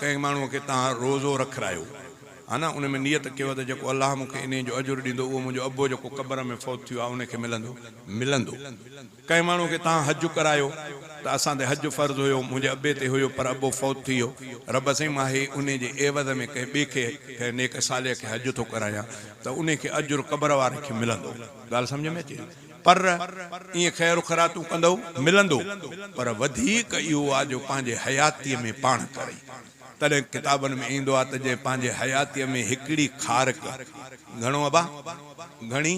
ڪنهن ماڻهوء کي توهان روزو رکرايو ها نه ان ۾ نيت ڪيو ته جيڪو الله مون کي انهيء جو اجر ڏيندو اهو منهنجو ابو جيڪو قبر ۾ فوت ٿيو آهي ان کي ملندو؟ ملندو. ڪنهن ماڻهوء کي توهان حج ڪرايو ته اسان تي حج فرض هيو منهنجي ابي تي هيو پر ابو فوت ٿي ويو رب سائين مان هي انهي جي عيوض ۾ ڪنهن ٻئي کي ڪنهن نيڪ صالح کي حج ٿو ڪرايان ته انهي کي اجر قبر واري کي ملندو. ڳالهه سمجهه ۾ اچي ٿي؟ پر ائين خير خيراتون ڪندؤ ملندو پر وڌيڪ اهو آ جو پنهنجي حياتيء ۾ پاڻ ڪرئي. تڏهن ڪتابن ۾ ايندو آ ته جنهن پنهنجي حياتيء ۾ هڪڙي کارڪ، گهڻو ابا؟ گهڻي؟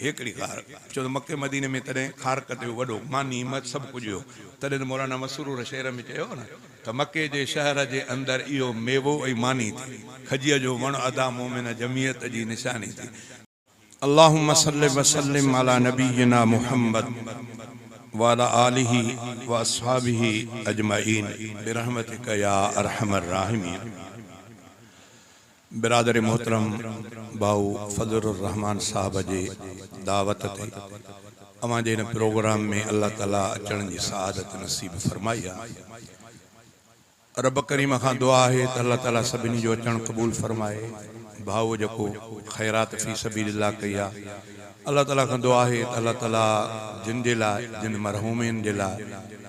هڪڙي کارڪ، ڇو ته مڪي مديني ۾ تڏهن کارڪ تي وڏو ماني مت سڀ ڪجهه هيو، تڏهن ته مولانا مسرور شعر ۾ چيو هو نه ته مڪي جي شهر جي اندر اهو ميوو ۽ ماني ٿي، کجيء جو وڻ ادا مومن جمعيت جي نشاني ٿي. اللهم صل وسلم علي نبينا محمد وعلي آله واصحابه اجمعين برحمتک يا ارحم الراحمين برادر محترم ڀائو فضل الرحمان صاحب جي دعوت تي اوهان جي هن پروگرام ۾ الله تعالي اچڻ جي سعادت نصيب فرمائي آ. رب ڪريم کان دعا آهي ته الله تعالي سڀني جو اچڻ قبول فرمائي ڀائو جيڪو خيرات في سبيل الله ڪئي آ الله تعالي کان دعا آهي ته الله تعالي جن جي لاء جن مرحومين جي لاء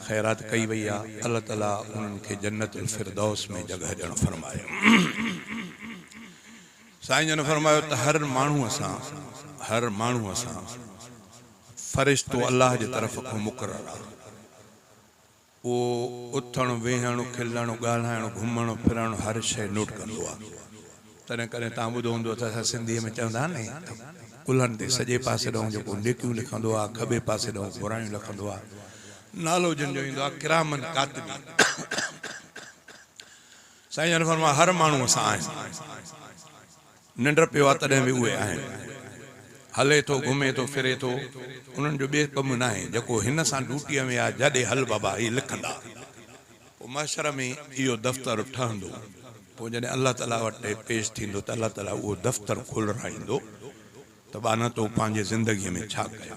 خيرات ڪئي وئي آ الله تعالي انهن کي جنت الفردوس ۾ جڳهه ڏيڻ فرمائي. سائين جن فرمايو ته هر ماڻهو سان هر ماڻهو سان فرشتو الله جي طرف کان مقرر آ. اهو اٿڻ، ويهڻ، کلڻ، ڳالهائڻ، گهمڻ ڦرڻ هر شيء نوٽ ڪندو آهي. تڏهن ڪڏهن توهان ٻڌو هوندو ته اسان سنڌيء ۾ چوندا آهن نه ته ڪلهن تي سڄي پاسي ڏانهن جيڪو نيڪيون لکندو آهي، کٻي پاسي ڏانهن برايون لکندو آهي. نالو جن جو ايندو آهي ڪرامن ڪاتبين. سائين جن فرمايو هر ماڻهوء سان آهن. ننڊ پيو آ تڏهن به اهي آهن. هلي ٿو، گهمي ٿو، ڦري ٿو، انهن جو ٻيو ڪم ناهي، جيڪو هن سان ڊيوٽيء ۾ آ، جاڏي هل بابا، هي لکندا. پوء محشر ۾ اهو دفتر ٺهندو. پوء جڏهن الله تعاليٰ وٽ پيش ٿيندو ته الله تعاليٰ اهو دفتر کولرائيندو ته ٻانها تو پنهنجي زندگيء ۾ ڇا ڪيو؟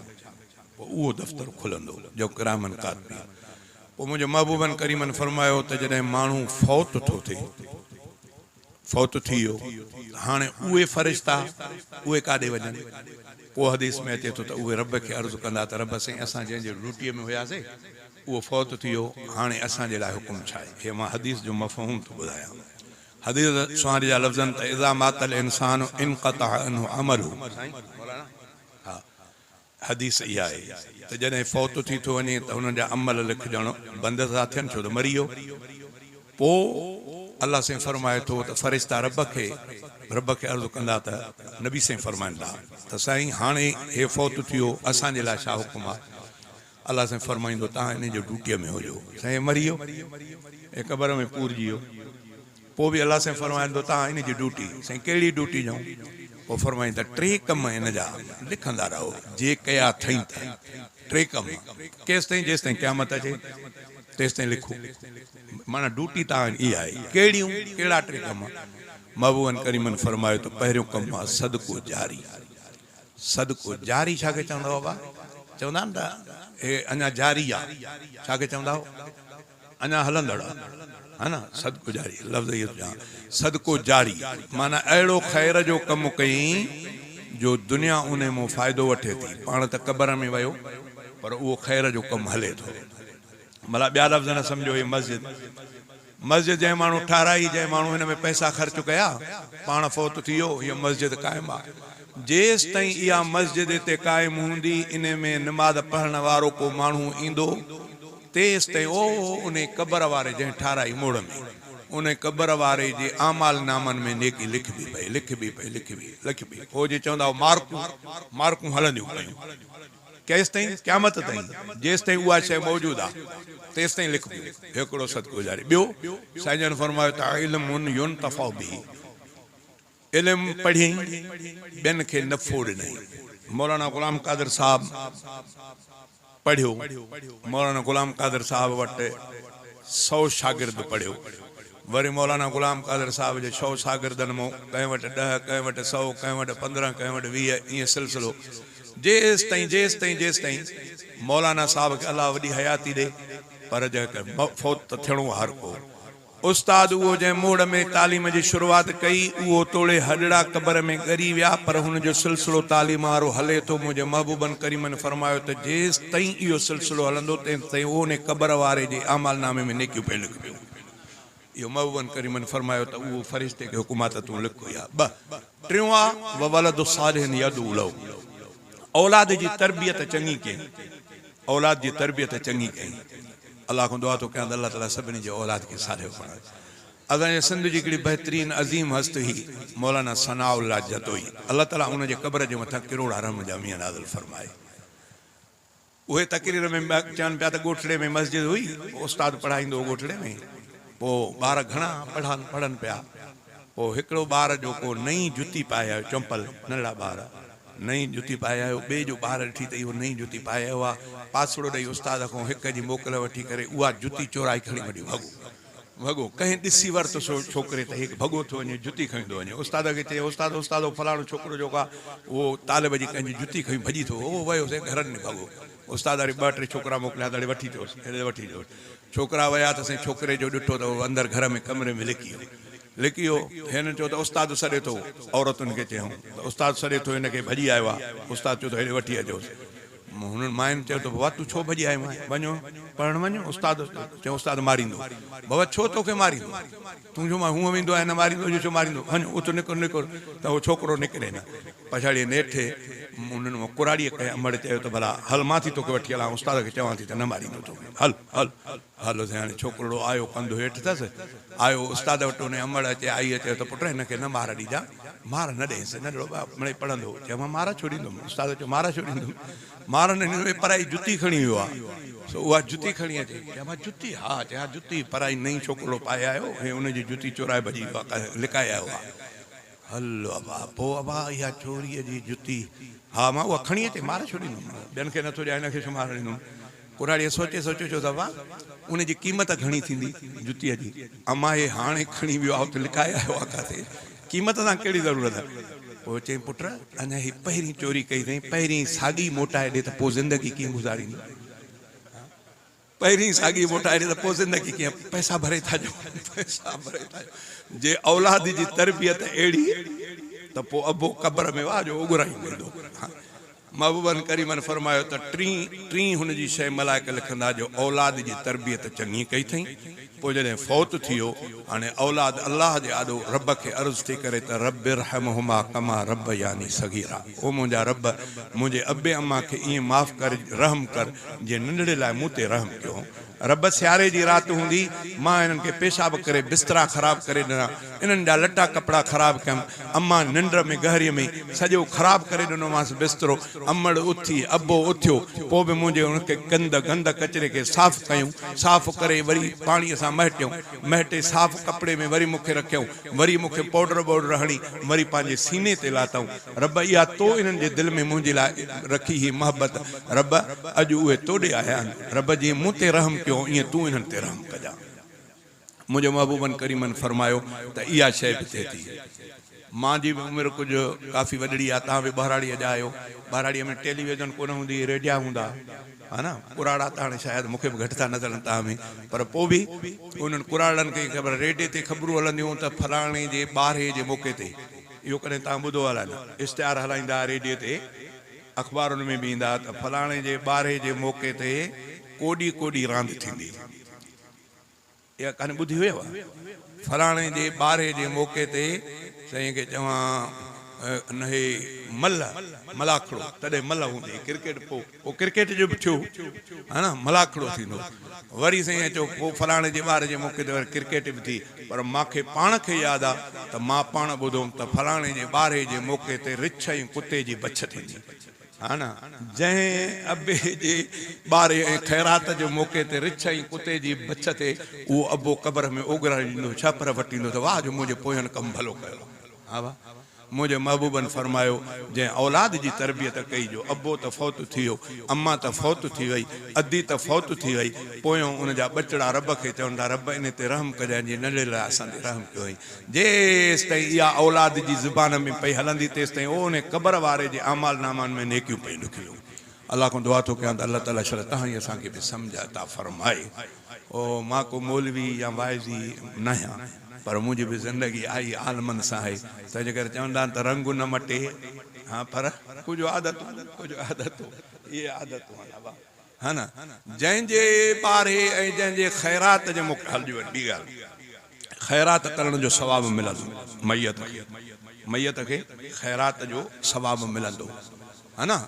پوء اهو دفتر کلندو، جو ڪرامن ڪاتبين. پوء منهنجي محبوبن ڪريمن فرمايو ته جڏهن ماڻهو فوت ٿو ٿئي، فوت ٿي ويو ته هاڻي اهي فرشتا اهي ڪاڏي وڃن؟ پوء حديث ۾ اچي ٿو ته اهي رب کي عرض ڪندا ته رب سائين اسان جنهن جي ڊيوٽيء ۾ هياسي اهو فوت ٿي ويو هاڻي اسان جي لاء حڪم ڇا آهي؟ هي مان حديث جو مفهوم ٿو ٻڌايان. حديث سهڻي جا لفظن ته اذا مات الانسان انقطع عنه عمله سائين مولانا ها حديث اها آهي ته جڏهن فوت ٿي ٿو وڃي ته هن جا عمل لکجڻ بند ٿا ٿين ڇو ته مري ويو. پوء الله سائين فرمائي ٿو ته فرشتا رب کي رب کي عرض ڪندا ته نبي سائين فرمائن ٿا ته سائين هاڻي هي فوت ٿي ويو اسان جي لاء ڇا حڪم آهي؟ الله سائين فرمائيندو توهان انهي جي ڊيوٽيء ۾ هجو. سائين هي مري ويو هي قبر ۾ پورجي ويو. پوء به الله سائين فرمائيندو توهان ان جي ڊيوٽي، سائين ڪهڙي ڊيوٽي ڏيون؟ پوء فرمائين ته ٽي ڪم ان جا لکندا رهو جي ڪيا اٿئين ته ٽي ڪم ڪيستائين جيستائين قيامت اچي تيستائين لکو معنيٰ ڊيوٽي توهان جي اها آهي ڪهڙيون ڪهڙا ٽي ڪم؟ محبوبن ڪريمن فرمايو ته پهريون ڪم آهي صدقو جاري صدقو جاري ڇا کي چوندا هئا بابا؟ چوندا آهن ته هي اڃا جاري آ ڇا کي چوندا هئا؟ اڃا هلندڙ آ ها نه صدقو جاري لفظ اهو ٿو چوان صدقو جاري معنيٰ اهڙو خير جو ڪم ڪيئين جو دنيا انهي مون فائدو وٺي ٿي پاڻ ته قبر ۾ ويو پر اهو خير جو ڪم هلي ٿو ڀلا ٻيا لفظ نه سمجهو هي مسجد مسجد جنهن ماڻهو ٺهرائي جنهن ماڻهو هن ۾ پئسا خرچ ڪيا پاڻ فوت ٿي ويو هيء مسجد قائم آ جيستائين اها مسجد هتي قائم هوندي انهي ۾ نماز پڙهڻ وارو ڪو ماڻهو ايندو تيستائين او انهي قبر واري جنهن ٺهرائي موڙ ۾، انهي قبر واري جي اعمال نامن ۾ نيڪي لکبي پئي، لکبي پئي، لکبي، لکبي. پوء جي چوندا هو مارڪون، مارڪون هلنديون پيون. ڪيستائين؟ قيامت تائين. جيستائين اها شيء موجود آ، تيستائين لکبيون. هڪڙو صدقو جاري. ٻيو، سائين جن فرمايو ته علم ينتفع به. علم پڙهيائين، ٻين کي نفعو ڏنائين. مولانا غلام قادر صاحب پڙهيو، مولانا غلام قادر صاحب وٽ سئو شاگرد پڙهيو، وري مولانا غلام قادر صاحب جي سئو شاگردن مون ڪنهن وٽ ڏهه، ڪنهن وٽ سئو، ڪنهن وٽ 15، ڪنهن وٽ 20، ائين سلسلو جيستائين جيستائين جيستائين مولانا صاحب کي الله وڏي حياتي ڏي، پر جيڪر فوت ته ٿيڻو آهي هر ڪو. استاد اهو جنهن موڙ ۾ تعليم جي شروعات ڪئي، اهو توڙي هڏڙا قبر ۾ ڳري ويا، پر هن جو سلسلو تعليم وارو هلي ٿو. منهنجي محبوبن ڪريمن فرمايو ته جيستائين اهو سلسلو هلندو، تيستائين اهو انهي قبر واري جي اعمال نامي ۾ نيڪيون پئي لکبيون. اهو محبوبن ڪريمن فرمايو ته اهو فرشتي کي حڪم آ ته تون لک اها. ٻه. ٽيون آ، وولد صالح يدعو له اولاد جي تربيت چڱي ڪيائين. اولاد جي تربيت چڱي ڪيائين. الله کان دعا ٿو ڪيان ته الله تعالي سڀني جي اولاد کي صالح بڻائي. اسان جي سنڌ جي هڪڙي بهترين عظيم هست هئي مولانا ثناء الله جتوئي الله تعالي ان جي قبر جي مٿان ڪروڙها رحم جا مينهن نازل فرمائي. اهي تقرير ۾ چون پيا ته ڳوٺڙي ۾ مسجد هئي پوء استاد پڙهائيندو هو ڳوٺڙي ۾ پوء ٻار گهڻا پڙهن پڙهن پيا پوء هڪڙو ٻار جو ڪو نئين جتي پائي آيو چمپل ننڍڙا ٻار نئين جتي پائي آيو، ٻئي جو ٻار ڏٺي ته اهو نئين جتي پائي آيو آ، پاسڙو ڏئي استاد کان هڪ جي موڪل وٺي ڪري اها جتي چورائي کڻي وڃي ڀڳو. ڀڳو. ڪنهن ڏسي ورتو سو ڇوڪري ته هي ڀڳو ٿو وڃي جتي کڻي ٿو وڃي. استاد کي چيائين استاد استاد اهو فلاڻو ڇوڪرو جيڪو آ اهو طالب جي ڪنهن جي جتي کڻي ڀڄي ٿو اهو ويو سي گهرن ۾ ڀڳو. استاد وري ٻه ٽي ڇوڪرا موڪليا ته اڙي وٺي اچوس هيڏي وٺي اچوس. ڇوڪرا ويا ته سائين ڇوڪري جو ڏٺو ته اهو اندر گهر ۾ ڪمري ۾ لڪي ويو. لڪي ويو. هنن چيو ته استاد سڏي ٿو. عورتن کي چيائون ته استاد سڏي ٿو هن کي ڀڄي آيو آهي. استاد چيو ته هيڏي وٺي اچوس. هنن ماين چيو ته بابا تون ڇو ڀڄي آيو آهين؟ وڃو پڙهڻ وڃو. استاد چيو استاد ماريندو. بابا ڇو توکي ماريندو؟ تون جو مان هونء ويندو آهيان نه ماريندو جو ڇو ماريندو؟ وڃ اٿ نڪر نڪر ته اهو ڇوڪرو نڪري نه. پڇاڙيء نيٺ انهن مان ڪراڙيء ڪنهن امڙ چيو ته ڀلا هل مان ٿي توکي وٺي هلان استاد کي چوان ٿي ته نه ماريندو توکي هل هل هل سائين هاڻي ڇوڪرڙو آيو ڪنڌ هيٺ اٿس آيو استاد وٽ انهي امڙ اچي آئي چيو ته پٽ هن کي نه مار ڏجان مار نه ڏينس ننڍڙو مڙئي پڙهندو چيو مان مار ڇو ڏيندم استاد چيو مار ڇو ڏيندم مار نه ڏيندم پرائي جتي کڻي ويو آ سو اها جتي کڻي اچي چيو مان جتي ها چيو ها جتي پرائي نئين ڇوڪرڙو پائي آيو ۽ ان جي جتي چورائي ڀڄي ويو آ لڪائي آيو آ هل ابا، پوء ابا اها چوريء جي جتي، ها مان اها کڻي اچي مار ڇو ڏيندم، ٻين کي نٿو ڏيان هن کي ڇو مار ڏيندم. ڪراڙيء سوچي سوچي چيو ته ابا ان جي قيمت گهڻي ٿيندي جتيء جي، امان هي هاڻي کڻي ويو آهي اتي لڪائي آيو آهي ڪاٿي، قيمت سان ڪهڙي ضرورت. پوء چيائين پٽ اڃا هي پهرين چوري ڪئي اٿئي، پهرين ساڳي موٽائي ڏي ته پوء زندگي ڪيئن گذاريندين. پهرين ساڳي موٽائي ڏي ته پوء زندگي ڪيئن پئسا ڀري ٿا ڏيون پئسا ڀري ٿا ڏيون جي اولاد جي تربيت اهڙي ته پوء ابو قبر ۾ واهه جو اوڳرائي ويندو. محبوبن ڪريمن فرمايو ته ٽين ٽين هن جي شيء ملائڪ لکندا جو اولاد جي تربيت چڱي ڪئي اٿئي پوء جڏهن فوت ٿي ويو هاڻي اولاد الله جي آڏو رب کي عرض ٿي ڪري ته رب ارحمهما ڪما ربياني صغيرا او منهنجا رب منهنجي ابي امان کي ائين معاف ڪر رحم ڪر جيئن ننڍڙي لاء مون تي رحم ڪيو هو. رب سياري جي رات هوندي، مان هنن کي پيشاب ڪري بسترا خراب ڪري ڏنا، انهن جا لٽا ڪپڙا خراب ڪيم، امان ننڊ ۾ گهريء ۾ سڄو خراب ڪري ڏنومانس بسترو، امڙ اٿي، ابو اٿيو، پوء به منهنجي هن کي گند گند ڪچري کي صاف ڪيائون، صاف ڪري وري پاڻيء سان مهٽيائون، مهٽي صاف ڪپڙي ۾ وري مون کي رکيائون، وري مون کي پوڊر ٻوڊر هڻي وري پنهنجي سيني تي لاتائون. رب اها تو انهن جي دل ۾ منهنجي لاء رکي هئي محبت، رب اڄ اهي تو ڏي آيا آهن، رب جيئن مون تي رحم ڪيو ائين تون انهن تي رحم ڪجان. منهنجي محبوبن ڪريمن فرمايو ته اها شيء به ٿئي ٿي. مان جي به عمر ڪجهه ڪافي وڏڙي آهي، توهان به ٻهراڙيء جا آهيو، ٻهراڙيء ۾ ٽيليويزن ڪونه هوندي هئي، ريڊيا هوندا ها نه، ڪراڙا ته هاڻي شايد مون کي به گهٽ ٿا نظر اچن توهان ۾، پر پوء به انهن ڪراڙن کي خبر، ريڊيي تي خبرون هلنديون هيون ته فلاڻي جي ٻارهي جي موقعي تي، اهو ڪڏهن توهان ٻڌو الائي نه، اشتهار هلائيندا ها ريڊيي تي، اخبارن ۾ به ايندا ها ته فلاڻي جي ٻارهي جي موقعي تي ڪوڏي ڪوڏي راند ٿيندي. اها ڪهاڻي ٻڌي هيو؟ فلاڻي جي ٻارهي جي موقعي تي سائين کي چوان نه هي ملهه ملاکڙو تڏهن ملهه هوندي هئي ڪرڪيٽ پوء پوء ڪرڪيٽ جو به ٿيو ها نه ملاکڙو ٿيندو وري سائين چئو پوء فلاڻي جي ٻارهي جي موقعي تي وري ڪرڪيٽ به ٿي پر مان کي پاڻ کي ياد آ ته مان پاڻ ٻڌو هوم ته فلاڻي جي ٻارهي جي موقعي تي رڇ ۽ ڪتي جي بڇ ٿيندي. ها نه، جنهن ابي جي ٻاري ۽ خيرات جي موقعي تي رڇ ۽ ڪتي جي بڇ تي اهو ابو قبر ۾ اوڳرائي ڏيندو، ڇاپر وٽيندو ته واهه جو منهنجي پوين ڪم ڀلو ڪيو. ها ڀا، منهنجي محبوبن فرمايو، جنهن اولاد جي تربيت ڪئي جو ابو ته فوت ٿي ويو، امان ته فوت ٿي وئي، ادي ته فوت ٿي وئي، پويون ان جا ٻچڙا رب کي چون ٿا، رب انهي تي رحم ڪجانء جيئن ننڍڙي لاء اسان تي رحم ڪيو هئين. جيستائين اها اولاد جي زبان ۾ پئي هلندي تيستائين اهو انهي قبر واري جي اعمال نامان ۾ نيڪيون پئي لکيون. الله کان دعا ٿو ڪيان ته الله تعالي شل تهان ئي اسان کي به سمجهه عطا فرمائي. او مان ڪو مولوي يا واعظي ناهيان پر منهنجي به زندگي آئي عالمن سان آهي تنهنجي ڪري چوندا آهن ته رنگ نه مٽي ها پر ڪجهه عادتون ڪجهه عادتون اهي عادتون آهن ابا ها نه جنهن جي ٻارهي ۽ جنهن جي خيرات جي مون هلجي وڃ ٻي ڳالهه خيرات ڪرڻ جو ثواب ملندو ميت کي ميت کي خيرات جو ثواب ملندو ها نه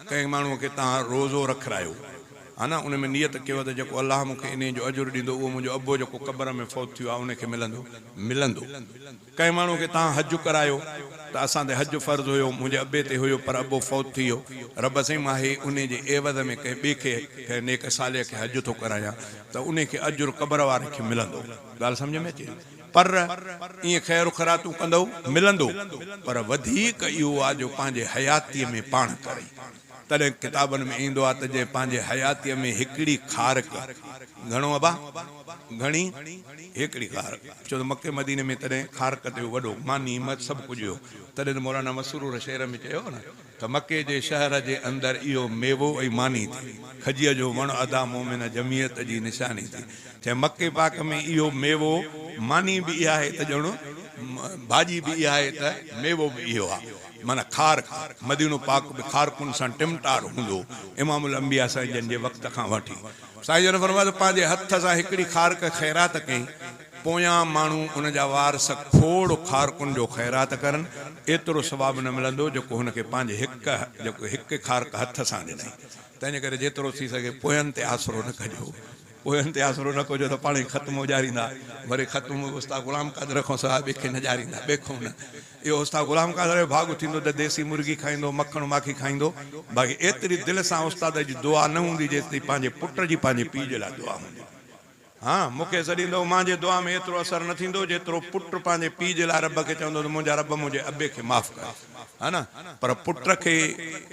ڪنهن ماڻهو کي توهان روزو رکرايو ها نه ان ۾ نيت ڪيو ته جيڪو الله مون کي انهي جو اجر ڏيندو اهو منهنجو ابو جيڪو قبر ۾ فوت ٿيو آهي ان کي ملندو ملندو ڪنهن ماڻهو کي توهان حج ڪرايو ته اسان تي حج فرض هيو منهنجي ابي تي هيو پر ابو فوت ٿي ويو رب سائين مان هي انهي جي عيوض ۾ ڪنهن ٻئي کي ڪنهن نيڪ صالح کي حج ٿو ڪرايان ته انهي کي اجر قبر واري کي ملندو ڳالهه سمجهه ۾ اچي پر ائين خير خيراتون ڪندؤ ملندو پر وڌيڪ اهو آ جو پنهنجي حياتيء ۾ پاڻ ڪري. تڏهن ڪتابن ۾ ايندو آ ته جنهن پنهنجي حياتيء ۾ هڪڙي کارڪ، گهڻو ابا؟ گهڻي؟ هڪڙي کارڪ، ڇو ته مڪي مديني ۾ تڏهن کارڪ تي وڏو ماني مت سڀ ڪجهه هيو، تڏهن ته مولانا مسرور شعر ۾ چيو نه ته مڪي جي شهر جي اندر اهو ميوو ۽ ماني ٿي، کجيء جو وڻ ادا مومن جمعيت جي نشاني ٿي. چيائين مڪي پاڪ ۾ اهو ميوو، ماني به اها آهي ته ڄڻ ڀاڄي به اها آهي ته ميوو به اهو آهي. معنيٰ کارڪ، مدينو پاڪ به کارڪن سان ٽمٽار هوندو هو، امام الانبياء سائين جن جي وقت کان وٺي. سائين جن فرمايو ته پنهنجي هٿ سان هڪڙي کارڪ خيرات ڪئين، پويان ماڻهو ان جا وارث کوڙ کارڪن جو خيرات ڪرن، ايترو ثواب نه ملندو جيڪو هن کي پنهنجي هڪ جيڪو هڪ کارڪ هٿ سان ڏنائين. تنهنجي ڪري جيترو ٿي سگهي پوين تي آسرو نه ڪجو. پوين تي آسرو نه ڪجو ته پاڻ ئي ختمو ڄاريندا. وري ختمو به استاد غلام قادر کان سواء ٻئي کي نه ڄاريندا. ٻئي کان نه. اهو استاد غلام قادر جو ڀاڳ ٿيندو ته ديسي مرغي کائيندو، مکڻ ماکي کائيندو. باقي ايتري دل سان استاد جي دعا نه هوندي جيتري پنهنجي پٽ جي پنهنجي پيء جي لاء دعا هوندي. ها، مون کي سڏيندؤ، مان جي دعا ۾ ايترو اثر نه ٿيندو، جيترو پٽ پنهنجي پيء جي لاء رب کي چوندو ته منهنجا رب منهنجي ابي کي معاف ڪر. ها نه؟ پر پٽ کي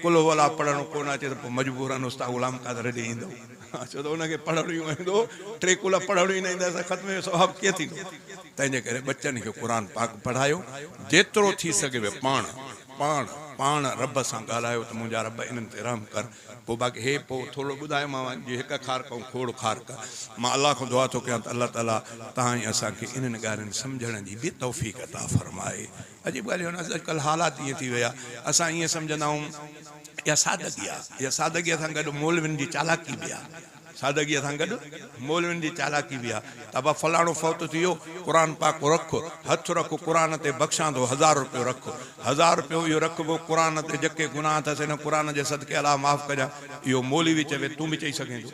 قل هو الله پڙهڻ ڪو نه اچي ته پوء مجبوراً استاد غلام قادر ڏي ايندؤ، ڇو ته ان کي پڙهڻ ئي ايندو، ٽي قل پڙهڻ ئي نه ايندس ته ختم جو ثواب ڪيئن ٿيندو؟ تنهن جي ڪري ٻچن کي قرآن پاڪ پڙهايو، جيترو ٿي سگهيو پاڻ، پاڻ، پاڻ رب سان ڳالهايو ته منهنجا رب انهن تي رحم ڪر. پوء باقي هي پوء ٿورڙو ٻڌايومانو جي هڪ کارڪ ۽ کوڙ کارڪ. مان الله کان دعا ٿو ڪيان ته الله تعالي توهان ۽ اسان کي انهن ڳالهين سمجهڻ جي به توفيق عطا فرمائي. عجيب ڳالهه اهو نه اڄڪلهه حالات ائين ٿي ويا اسان ائين سمجهندا آهيون اها سادگي آهي اها سادگي سان گڏ مولوين جي چالاڪي به آهي. سادگيء سان گڏ مولوين جي چالاڪي به آ ته ابا فلاڻو فوت ٿي ويو، قرآن پاڪ رک، هٿ رک قرآن تي بخشان ٿو هزار روپيو رک، هزار روپيو اهو رکبو قرآن تي جيڪي گناهه اٿس ان قرآن جي صدقي الله معاف ڪجان، اهو مولوي چوي تون به چئي سگهين ٿو،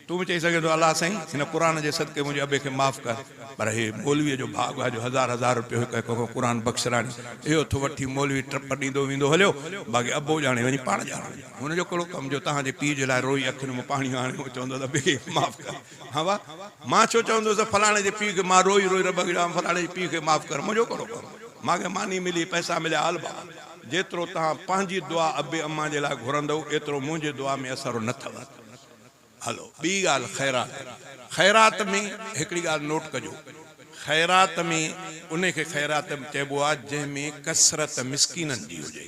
تون به چئي سگهين ٿو الله سائين هن قرآن جي صدقي منهنجي ابي کي معاف ڪر. پر هي مولويء جو ڀاڳ آ جو هزار هزار روپيو هڪ هڪ کان قرآن بخشراڻي اهو ٿو وٺي مولوي ٽپ ڏيندو ويندو هليو باقي ابو ڄاڻي وڃي پاڻ ڄاڻي هن جو ڪهڙو ڪم جو توهان جي پيء جي لاء روئي اکين مان پاڻي آڻي هو چوندو ته ابي کي معاف ڪر ها وا مان ڇو چوندس ته فلاڻي جي پيء کي مان روئي روئي رب کي چوان فلاڻي جي پيء کي معاف ڪر منهنجو ڪهڙو ڪم مان کي ماني ملي پئسا مليا هل بابا جيترو توهان پنهنجي دعا ابي امان جي لاء گهرندؤ ايترو منهنجي دعا ۾ اثر نه ٿو. هلو ٻي ڳالهه خيرات خيرات ۾ هڪڙي ڳالهه نوٽ ڪجو خيرات ۾ انهي کي خيرات چئبو آهي جنهن ۾ ڪثرت مسڪينن جي هجي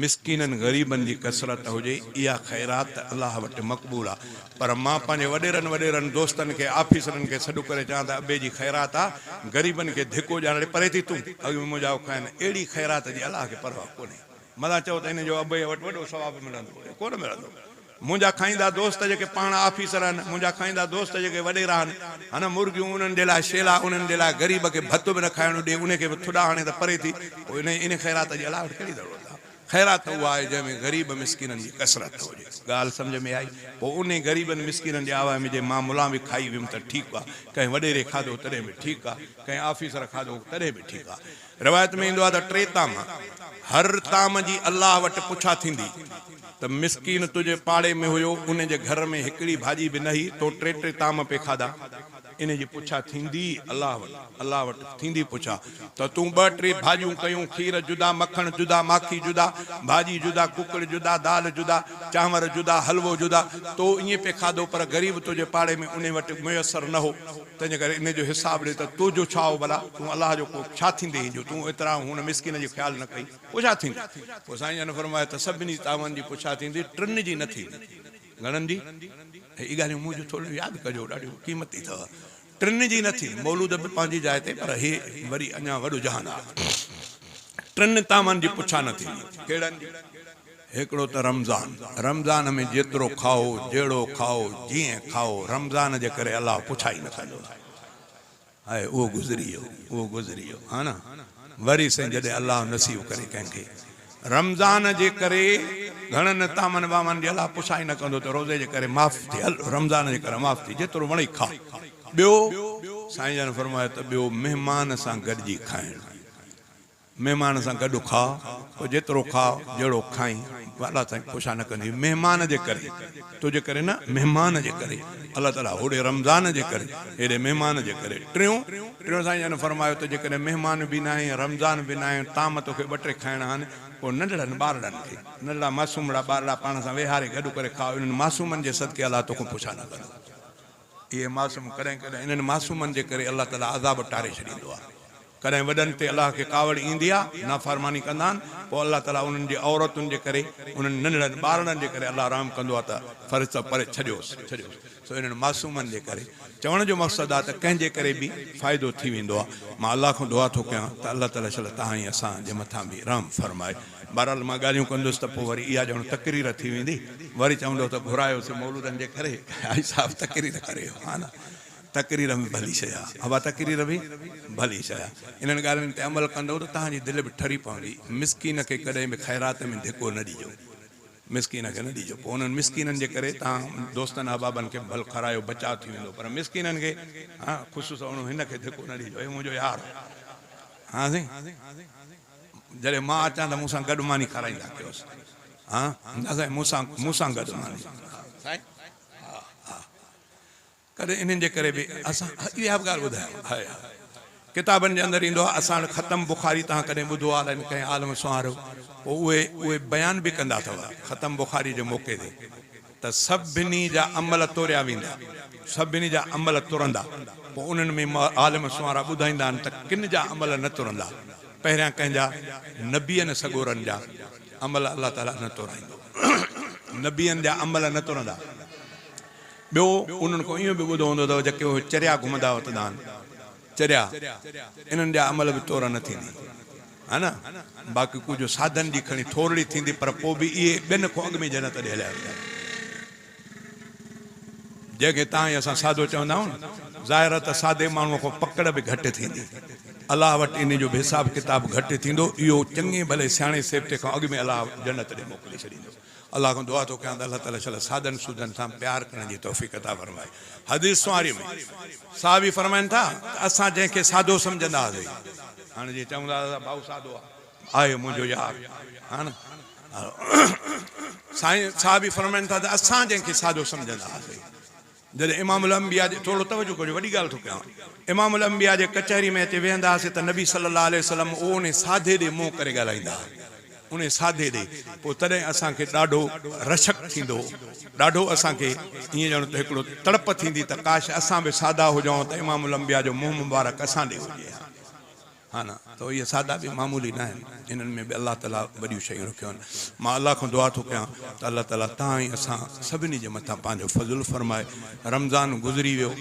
مسڪينن غريبن جي ڪثرت هجي اها خيرات الله وٽ مقبول آهي پر مان پنهنجي وڏيرن وڏيرن دوستن کي آفيسرن کي سڏ ڪري چوان ته ابي جي خيرات آ غريبن کي ڌڪو ڏيان اڙي پري ٿي تون اڳ ۾ منهنجا کائن اهڙي خيرات جي الله کي پرواهه ڪونهي متان چئو ته ان جو ابي وٽ وڏو ثواب ملندو ڪونه ملندو منهنجا کائيندا دوست جيڪي پاڻ آفيسر آهن، منهنجا کائيندا دوست جيڪي وڏيرا آهن، هن مرغيون انهن جي لاء شيلا، انهن جي لاء غريب کي ڀت به نه کائڻ ڏي، انهي کي به ٿڏا هڻي ته پري ٿي، پوء انهي انهي خيرات جي الله وٽ ڪهڙي ضرورت آهي؟ خيرات ته اها آهي جنهن ۾ غريب مسڪينن جي ڪثرت هجي. ڳالهه سمجهه ۾ آئي؟ پوء انهي غريبن مسڪينن جي آواز ۾ جي مان ملان به کائي ويم ته ٺيڪ آ، ڪنهن وڏيري کاڌو تڏهن به ٺيڪ آ، ڪنهن آفيسر کاڌو تڏهن به ٺيڪ آ. روايت ۾ ايندو آهي ته ٽي طعام، هر طعام جي الله وٽ پڇا ٿيندي ته مسڪين تنهنجي پاڙي ۾ هيو، ان جي گهر ۾ هڪڙي ڀاڄي به نه هئي، تو ٽي ٽي طعام پئي کاڌا. ان جي پڇا ٿيندي الله وٽ، الله وٽ ٿيندي پڇا ته تون ٻه ٽي ڀاڄيون ڪيون، کير جدا، مکڻ جدا، ماکي جدا، ڀاڄي جدا، ڪڪڙ جدا، دال جدا، چانور جدا، حلوو جدا، تو ائين پئي کاڌو پر غريب تنهنجي پاڙي ۾ انهي وٽ ميسر نه هو، تنهنجي ڪري انهي جو حساب ڏي ته تو جو ڇا هو ڀلا، تون الله جو ڪو ڇا ٿيندين جو تون ايترا هن مسڪين جو خيال نه ڪئي، پوء ڇا ٿيندو؟ پوء سائين جن فرمايو ته سڀني طعامن جي پڇا ٿيندي، ٽن جي نه ٿيندي. گهڻن جي؟ هي ڳالهيون منهنجون ٿورڙيون ياد ڪجو، ڏاڍيون قيمتي اٿو. ٽن جي نه ٿيندي. مولود به پنهنجي جاء تي پر هي وري اڃا وڏو جهان آهي. ٽن طعامن جي پڇا نه ٿيندي. ڪهڙن جي؟ هڪڙو ته رمضان. رمضان ۾ جيترو کائو، جهڙو کائو، جيئن کائو، رمضان جي ڪري الله پڇا ئي نه ڪندو. هاء اهو گذري ويو، اهو گذري ويو. ها نه؟ وري سائين جڏهن الله نصيب ڪري ڪنهن کي. رمضان جي ڪري گهڻن طعامن وامن جي الله پڇا ئي نه ڪندو ته روزي جي ڪري معاف ٿي هل رمضان جي ڪري معاف ٿي جيترو وڻئي کاء. ٻيو سائين جن فرمايو ته ٻيو مهمان سان گڏجي کائڻ. مهمان سان گڏ کاء، پوء جيترو کاء، جهڙو کائين، الله سائين پڇا نه ڪندي. مهمان جي ڪري، تنهنجي ڪري نه، مهمان جي ڪري، الله تعاليٰ هوڏي رمضان جي ڪري، هيڏي مهمان جي ڪري. ٽيون، ٽيون سائين جن فرمايو ته جيڪڏهن مهمان به ناهي، رمضان به ناهي، طعام توکي ٻه ٽي کائڻا آهن، پوء ننڍڙن ٻارڙن کي، ننڍڙا معصومڙا ٻارڙا پاڻ سان ويهاري گڏ ڪري کاء، انهن معصومن جي صدقي الله توکان پڇا نه ڪندو. اهي معصوم ڪڏهن ڪڏهن انهن معصومن جي ڪري الله تعاليٰ عذاب ٽاري ڇڏيندو آهي. ڪڏهن وڏن تي الله کي ڪاوڙ ايندي آهي، نافرماني ڪندا آهن، پوء الله تعاليٰ انهن جي عورتن جي ڪري، انهن ننڍڙن ٻارڙن جي ڪري الله رحم ڪندو آهي ته فرشتا پري ڇڏيوس، ڇڏيوس. سو انهن معصومن جي ڪري. چوڻ جو مقصد آهي ته ڪنهن جي ڪري به فائدو ٿي ويندو آهي. مان الله کان دعا ٿو ڪيان ته الله تعاليٰ شل توهان ۽ اسان جي مٿان به رحم فرمائي. بهرحال مان ڳالهيون ڪندس ته پوء وري اها ڄڻ تقرير ٿي ويندي. وري چوندو ته گهرايوسين مولودن جي ڪري حاجي صاحب تقرير ڪري ويو. ها نه تقرير به ڀلي شيء آهي. ابا تقرير به ڀلي شيء آهي. انهن ڳالهين تي عمل ڪندؤ ته توهان جي دل به ٺري پوندي. مسڪين کي ڪڏهن به خيرات ۾ ڌڪو نه ڏجو. مسڪين کي نه ڏجو. پوء انهن مسڪينن جي ڪري توهان دوستن احبابن کي ڀل کارايو بچاء ٿي ويندو پر مسڪينن کي ها خصوصا هن کي ڌڪو نه ڏجو. هي منهنجو يار آهي. ها سائين. جڏهن مان اچان ته مون سان گڏ ماني کارائيندا ڪيوس. ها نه سائين مون سان مون سان گڏ ماني. سائين ها ها ڪڏهن انهن جي ڪري به اسان اها به ڳالهه ٻڌايان هاء هاء ڪتابن جي اندر ايندو آهي اسان وٽ ختم بخاري توهان ڪڏهن ٻڌو آهي الائي ڪنهن عالم سنهاريو پوء اهي اهي بيان به ڪندا اٿو ختم بخاري جي موقعي تي ته سڀني جا عمل توريا ويندا، سڀني جا عمل ترندا، پوء انهن ۾ عالم سنوارا ٻڌائيندا آهن ته ڪن جا عمل نه ترندا، پهريان ڪنهن جا؟ نبين سڳورن جا عمل الله تعاليٰ نه تورائيندو، نبين جا عمل نه ترندا. ٻيو انهن کان اهو به ٻڌو هوندو اٿو جيڪي اهي چريا گهمندا وتندا آهن، چريا، انهن جا عمل به تور نه ٿيندي. ها نه؟ باقي ڪجهه ساڌن جي کڻي ٿورڙي ٿيندي پر پوء به اهي ٻين کان اڳ ۾ جنت ڏي هليا ويندا. جنهن کي توهان ۽ اسان سادو چوندا آهيون نه، ظاهر آهي ته سادي ماڻهوء کان پڪڙ به گهٽ ٿيندي. الله وٽ انهي جو به حساب ڪتاب گهٽ ٿيندو. اهو چڱي ڀلي سياڻي سيبتي کان اڳ ۾ الله جنت ڏي موڪلي ڇڏيندو. الله کان دعا ٿو ڪيان ته الله تعالي شل سادن سودن سان پيار ڪرڻ جي توفيق عطا فرمائي. حديث سنواري ۾ صحابي فرمائن ٿا ته اسان جنهن کي سادو سمجهندا هئاسين هاڻي جيئن چوندا هئا ڀائو سادو آ آهي منهنجو يار ها نه سائين صحابي فرمائن ٿا ته اسان جنهن کي سادو سمجهندا هئاسين جڏهن امام الانبياء جي، ٿورو توجه ڪجو وڏي ڳالهه ٿو ڪيان، امام الانبياء جي ڪچهري ۾ اچي ويهندا هئاسين ته نبي صلي الله عليه وسلم اهو انهي ساڌي ڏي منهن ڪري ڳالهائيندا هئا، انهي ساڌي ڏي، پوء تڏهن اسان کي ڏاڍو رشڪ ٿيندو هو، ڏاڍو اسان کي ائين ڄڻ ته هڪڙو تڙپ ٿيندي ته ڪاش اسان به سادا هجون ها ته امام الانبياء جو منهن مبارڪ اسان ڏي هجي ها. ها نه ته اهي سادا به معمولي نه آهن، انهن ۾ به الله تعاليٰ وڏيون شيون رکيون آهن. مان الله کان دعا ٿو ڪيان ته الله تعاليٰ توهان ۽ اسان سڀني جي مٿان پنهنجو فضل فرمائي. رمضان گذري ويو،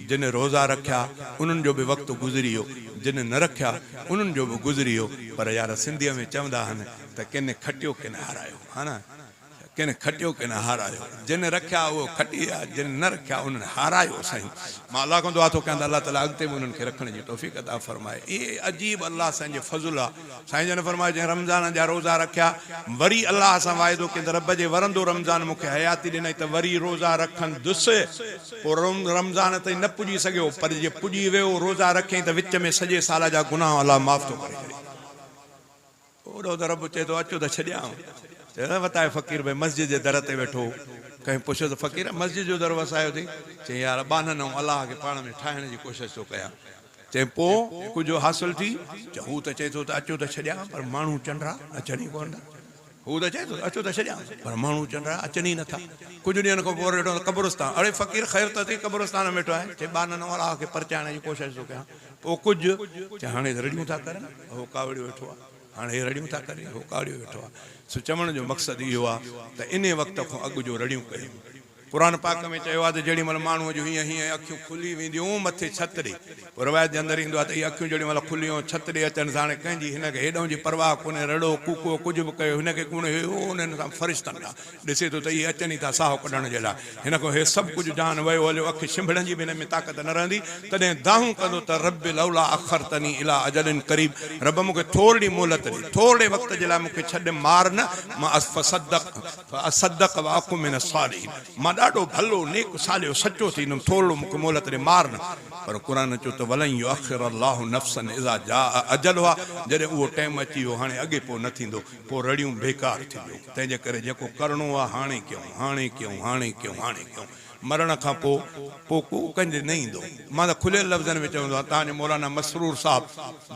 جن روزا رکيا انهن جو به وقت گذري ويو، جن نه رکيا انهن جو به گذري ويو، پر يار سنڌيء ۾ چوندا آهن ته ڪن کٽيو ڪن هارايو. ها نه. ڪن کٽيو ڪن هارايو، جن رکيا اهو کٽي ويا، جن نه رکيا انهن هارايو. سائين مان الله کان دعا ٿو ڪيان ته الله تعالي اڳتي به انهن کي رکڻ جي توفيق عطا فرمائي. اهي عجيب الله سائين جو فضل آ. سائين جن فرمايو جنهن رمضان جا روزا رکيا وري الله سان واعدو ڪين ته رب جي ورندو رمضان مون کي حياتي ڏنائين ته وري روزا رکندس پوء رمضان تائين نه پڄي سگهيو پر جي پڄي ويو روزا رکيائين ته وچ ۾ سڄي سال جا گناهه الله معاف ٿو ڪري ڇڏي. اوڏو ته رب چئي ٿو اچو ته ڇڏيانء. چئي ٿو وتايو فقير ڀئي مسجد جي در تي ويٺو هو. ڪنهن پڇيو ته فقير مسجد جو در وسايو اٿئي؟ چيائين يار ٻانهن ۽ الله کي پاڻ ۾ ٺاهڻ جي ڪوشش ٿو ڪيان. چيائين پوء ڪجهه حاصل ٿي؟ چيائين هو ته چئي ٿو ته اچو ته ڇڏيان پر ماڻهو چنڊا اچن ئي ڪونه ٿا. هو ته چئي ٿو ته اچو ته ڇڏيان پر ماڻهو چنڊا اچن ئي نٿا. ڪجهه ڏينهن کان پوء وري ڏٺو ته قبرستان. اڙي فقير خير ته اٿئي قبرستان ۾ ويٺو آهين؟ چيائين ٻانهن ۽ الله کي پرچائڻ جي ڪوشش ٿو ڪيان. پوء ڪجهه؟ چيائين هاڻي ته رڙيون ٿا ڪرن. هو ڪاوڙيو ويٺو آهي. هاڻي هي رڙيون ٿا ڪرين، هو ڪاڙيو ويٺو آهي. سو چوڻ جو مقصد اهو آهي ته انهي وقت کان اڳ جو رڙيون ڪيون. قرآن پاڪ ۾ چيو آهي ته جهڙي مهل ماڻهوء جون هيئن هيئن اکيون کلي وينديون مٿي ڇت ڏي. پوء روايت جي اندر ايندو آهي ته اهي اکيون جهڙي مهل کليون ۽ ڇت ڏي اچن سا هاڻي ڪنهن جي هن کي هيڏانهن جي پرواهه ڪونهي رڙو ڪوڪو ڪجهه به ڪيو هن کي ڪونه هيو انهن سان فرشتن ڏانهن ڏسي ٿو ته اهي اچن ئي ٿا ساهه ڪڍڻ جي لاء. هن کان هي سڀ ڪجهه جان ويو هليو، اک ڇنڀڻ جي به هن ۾ طاقت نه رهندي، تڏهن دانهون ڪندو ته رب لولا اخرتني الي اجل قريب رب مون کي ٿورڙي مهلت ڏي، ٿورڙي وقت جي لاء مون کي ڇڏ مار نه، مان فاصدق واڪن من الصالحين مان ڏاڍو ڀلو، نيڪ، صالح، سچو ٿيندم، ٿورڙو مون کي مهلت ڏي، مار نه. پر قرآن چيو ته ولن يؤخر الله نفسا اذا جاء اجلها جڏهن اهو ٽيم اچي ويو هاڻي اڳي پوء نه ٿيندو. پوء رڙيون بيڪار ٿينديون. تنهن جي ڪري جيڪو ڪرڻو آ هاڻي ڪيون، هاڻي ڪيون، هاڻي ڪيون، هاڻي ڪيون. مرڻ کان پوء، پوء ڪو ڪنهن ڏي نه ايندو. مان ته کليل لفظن ۾ چوندو آهيان، توهان جو مولانا مسرور صاحب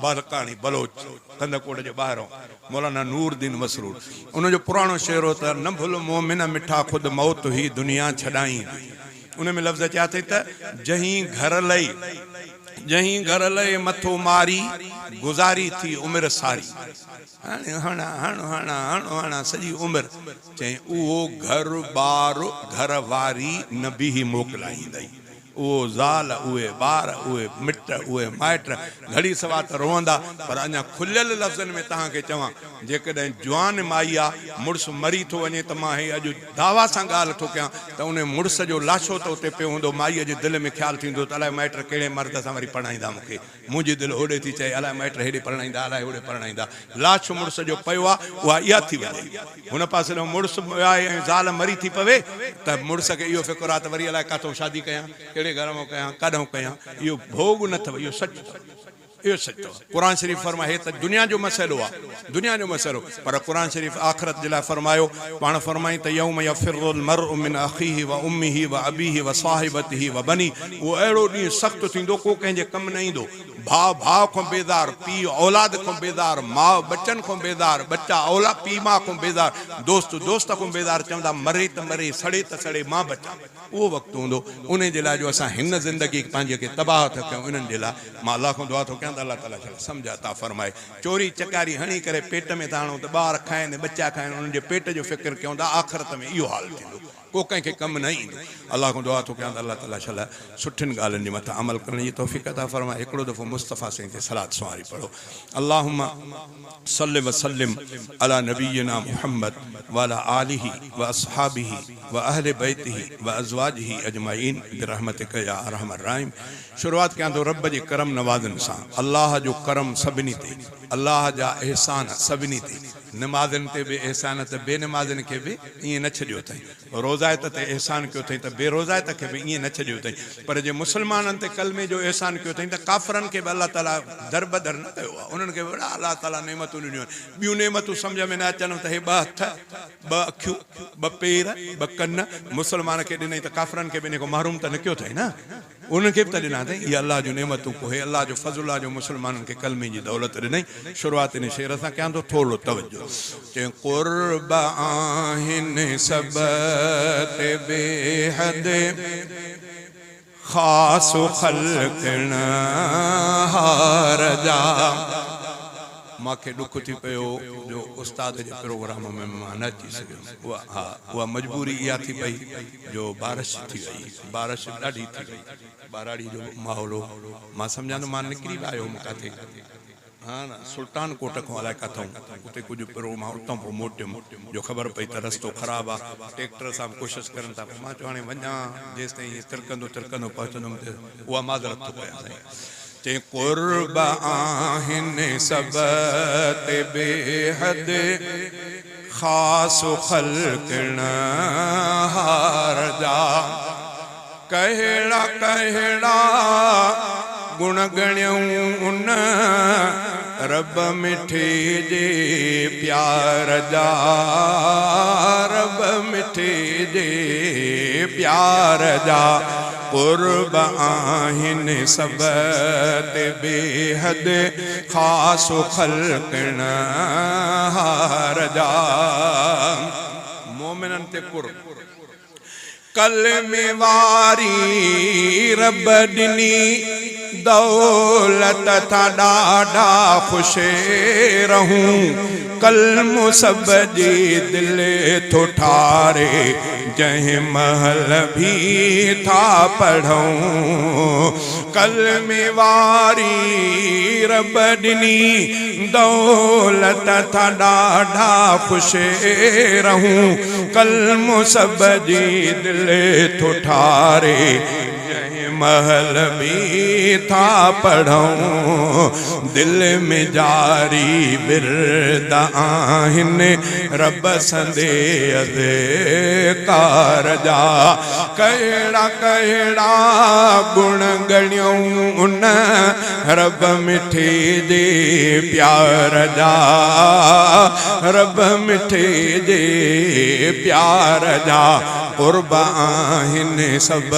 بالڪاڻي بلوچ، ڪنڌڪوٽ جي ٻاهرئون، مولانا نور الدين مسرور، ان جو پراڻو شعر هو ته، نه ڀل مومن مٺا خود موت هي دنيا ڇڏائيندي. ان ۾ لفظ چيا اٿئي ته، جنهين گهر لئي، جنهين گهر لئي مٿو ماري، گذاري ٿي عمر ساري. هڻ هڻ هڻ هڻ هڻ هڻ سڄي عمر چيائين اهو گهر ٻار گهر واري نه بيهي موڪلائيندئي اهو زال اهي ٻار اهي مٽ اهي مائٽ گهڙي سوا ته روئندا پر اڃا کليل لفظن ۾ توهان کي چوان جيڪڏهن جوان مائي آ مڙس مري ٿو وڃي ته مان هي اڄ دعويٰ سان ڳالهه ٿو ڪيان ته انهي مڙس جو لاشو ته اتي پيو هوندو مائيء جي دل ۾ خيال ٿيندو ته الائي مائٽ ڪهڙي مرد سان وري پرڻائيندا مون کي منهنجي دل هوڏي ٿي چئي، الائي مائٽ هيڏي پرڻائيندا، الائي هوڏي پرڻائيندا. لاش مڙس جو پيو آ، اها اها ٿي وڃي. هن پاسي ڏانهن مڙس به آهي ۽ زال مري ٿي پوي ته مڙس کي اهو فڪر آ ته وري الائي ڪاٿئون شادي ڪيان، ڪهڙي گهر مان ڪيان، ڪاڏانهن ڪيان. اهو ڀوڳ نه اٿو، اهو سچ اٿو. اهو سچ اٿو. قرآن شريف فرمائي، هي ته دنيا جو مسئلو آ، دنيا جو مسئلو، پر قرآن شريف آخرت جي لاء فرمايو، پاڻ فرمائين ته يوم يفر المرء من اخيه وامه وابيه وصاحبته وبنيه اهو اهڙو ڏينهن سخت ٿيندو ڪو ڪنهن جي ڪم نه ايندو، ڀاء ڀاء کان بيزار، پيء اولاد کان بيزار، ماء ٻچن کان بيزار، ٻچا اولاد پيء ماء کان بيزار، دوست دوست کان بيزار، چوندا مري ته مري، سڙي ته سڙي، مان بچان. اهو وقت هوندو انهي جي لاء جو اسان هن زندگي پنهنجي کي تباهه ٿا ڪيون انهن جي لاء مان الله کان دعا ٿو ڪيان ته الله تعالي شل سمجهه عطا فرمائي. چوري چڪاري هڻي ڪري پيٽ ۾ ٿا هڻون ته ٻار کائن ٻچا کائن انهن جي پيٽ جو فڪر ڪيون ته آخرت ۾ اهو حال ٿيندو ڪو ڪنهن کي ڪم نه ايندو الله کان دعا ٿو ڪيان ته الله تعالي شل سٺين ڳالهين جي مٿان عمل ڪرڻ جي توفيق عطا فرمائي هڪڙو دفعو مصطفيٰ سائين تي صلات سنواري پڙهو اللهم صل وسلم علي نبينا محمد وعلي آله واصحابه واهل بيته وازواجه اجمعين برحمتک يا ارحم الراحمين شروعات ڪيان ٿو رب جي ڪرم نوازين سان، الله جو ڪرم سڀني تي، الله جا احسان سڀني تي، نمازين تي به احسان ته بي نمازين کي به ائين نه ڇڏيو اٿائين، روزائت تي احسان ڪيو اٿائين ته بي روزائت کي به ائين نه ڇڏيو اٿائين، پر جي مسلمانن تي ڪلمي جو احسان ڪيو اٿائين ته ڪافرن کي به الله تعاليٰ دربدر نه ڪيو آهي، انهن کي به وڏا الله تعاليٰ نعمتون ڏنيون آهن، ٻيون نعمتون سمجهه ۾ نه اچن ته هي ٻه هٿ، ٻه اکيون، ٻه پير، ٻه ڪن مسلمان کي ڏنائين ته ڪافرن کي به انهي کان محروم ته نه ڪيو اٿائين نه. انهن کي به ته ڏنا اٿئين، اهي الله جون نعمتون پوء هي الله جو فضل آهي جو مسلمانن کي ڪلمي جي دولت ڏنائين. شروعات انهي شعر سان ڪيان ٿو، ٿورڙو توجه. چيائين قرب آهن سڀ تي بي حد خاص خلقڻهار جا. مان کي ڏک ٿي پيو جو استاد جي پروگرام ۾ مان نه اچي سگهيس. اها ها اها مجبوري اها ٿي پئي جو بارش ٿي وئي، بارش ڏاڍي ٿي وئي، ٻهراڙي جو ماحول هو، مان سمجهان ٿو مان نڪري به آيو هوم ڪاٿي، ها نه سلطان ڪوٽ کان الائي ڪاٿئون، اتي ڪجهه پرو مان اتان پوء موٽيم جو خبر پئي ته رستو خراب آ، ٽيڪٽر سان به ڪوشش ڪرن ٿا، پوء مان چيو هاڻي وڃان، جيستائين ائين ترڪندو ترڪندو پهچندم ته اها معذرت ٿو ڪيان سائين. چيائين قرب آهن سڀ تي بي حد خاص خلقڻهار جا ڪهڙا ڪهڙا گڻ ڳڻيئون ان رب. رب مٺي جي پيار جا رب مٺي جي پيار جا قرب آهن سڀ تي بيحد خاص خلقڻ هار جا مومنن تي قرب. ڪلمي واري رب ڏني دولت ٿا ڏاڍا خوش رهون ڪلمو سڀ جي دل ٿو ٺاري جنهن مهل ڀي ٿا پڙهون ڪلمي واري رب ڏني دولت ٿا ڏاڍا خوش رهون ڪلمو سڀ جي دل ٿو ٺاري جنهن مهل به ٿا پڙهون دل ۾ جاري ورد آهن رب سندي اذڪار جا ڪهڙا ڪهڙا گڻ ڳڻيون ان رب مٺي جي پيار جا رب مٺي جي پيار جا قرب آهن سڀ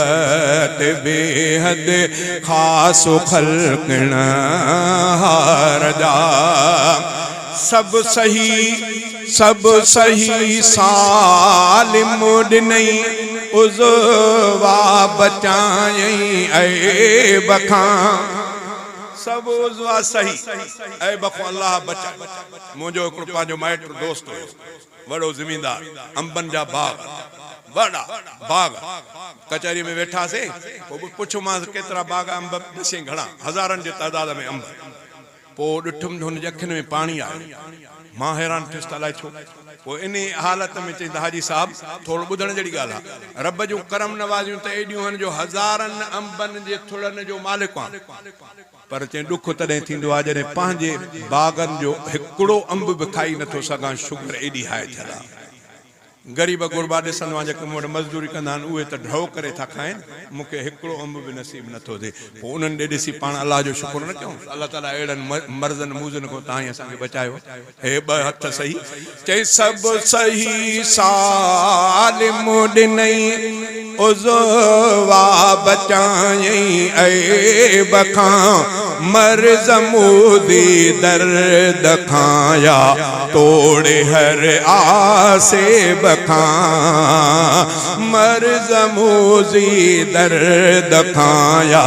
تي بيحد خاص خلقڻ هار جا سڀ صحيح سڀ صحيح سالم ڏنئي عضوا بچايئي عيب کان. سڀ عضوا صحيح عيب کان الله بچائي. منهنجو هڪڙو پنهنجو مائٽ دوست هيو وڏو زميندار انبن جا باغ وڏا باغ ڪچهري ۾ ويٺاسين پوء پڇيومانس ڪيترا باغ انب ڏسين گهڻا هزارن جي تعداد ۾ انب. پوء ڏٺم ته هن جي اکين ۾ پاڻي آيو. مان حيران ٿيس ته الائي ڇو؟ پوء انهيء حالت ۾ چيائين ته حاجي صاحب! ٿورو ٻڌڻ جهڙي ڳالهه آ. رب جون ڪرم نوازيون ته ايڏيون آهن جو هزارن انبن جي ٿڙن جو مالڪ آهيان. پر چيائين ڏک تڏهن ٿيندو آ جڏهن پنهنجي باغن جو هڪڙو انب به کائي نٿو سگهان، شگر ايڏي هاء ٿيل آ. غريب غربا ڏسندو آهيان جيڪي مون وٽ مزدوري ڪندا آهن اهي ته ڍؤ ڪري ٿا کائن مون کي هڪڙو انب به نصيب نه ٿو ٿئي پوء انهن ڏي ڏسي پاڻ الله جو شڪر نه ڪيون ته الله تعالي اهڙن مرضن موذن کان توهان ئي اسان کي بچايو هي ٻه هٿ سهي چئي سڀ صحيح سالم ڏنئي عضوا بچايئي عيب کان مرض موذي درد کان يا توڙي هر آسيب کان مرض موذي درد کان يا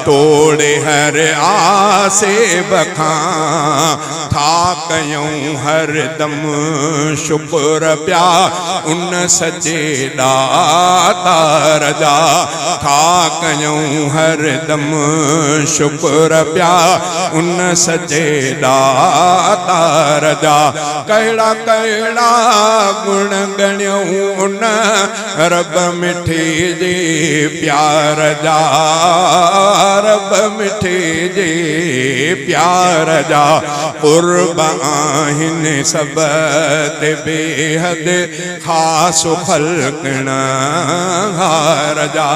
توڙي هر آسيب کان ٿا ڪيون هر دم شڪر پيا ان سچي ڏاتار جا ٿا ڪيون هر دم شڪر پيا ان سچي ڏاتار جا ڪهڙا ڪهڙا گڻ ڳڻيون ان رب مٺي جي پيار جا رب مٺي جي پيار جا قرب آهن سڀ تي بيحد خاص خلقڻ هار جا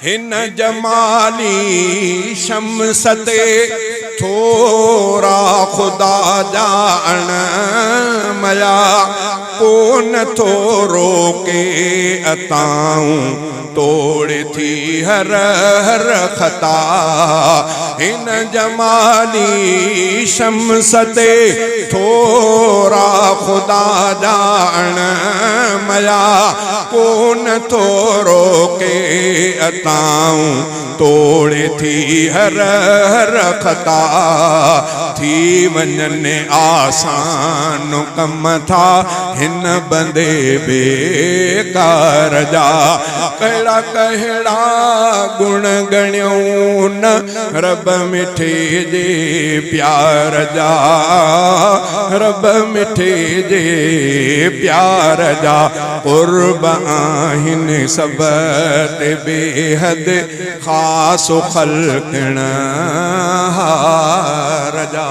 هن جمالي شمس تي ٿورا خدا جا اڻ ميا ڪونه ٿو روڪي اتائون توڙي ٿي هر هر خطا هن جمالي شمس تي ٿورا خدا جا اڻ ميا ڪونه ٿو روڪي اتائون توڙي ٿي هر هر خطا ٿي وڃن آسان ڪم ٿا هن بندي بيڪار جا ڪهڙا ڪهڙا گڻ ڳڻيون رب مٺي جي پيار جا رب مٺي جي پيار جا قرب آهن سڀ تي بيحد خاص خلقڻ هار جا.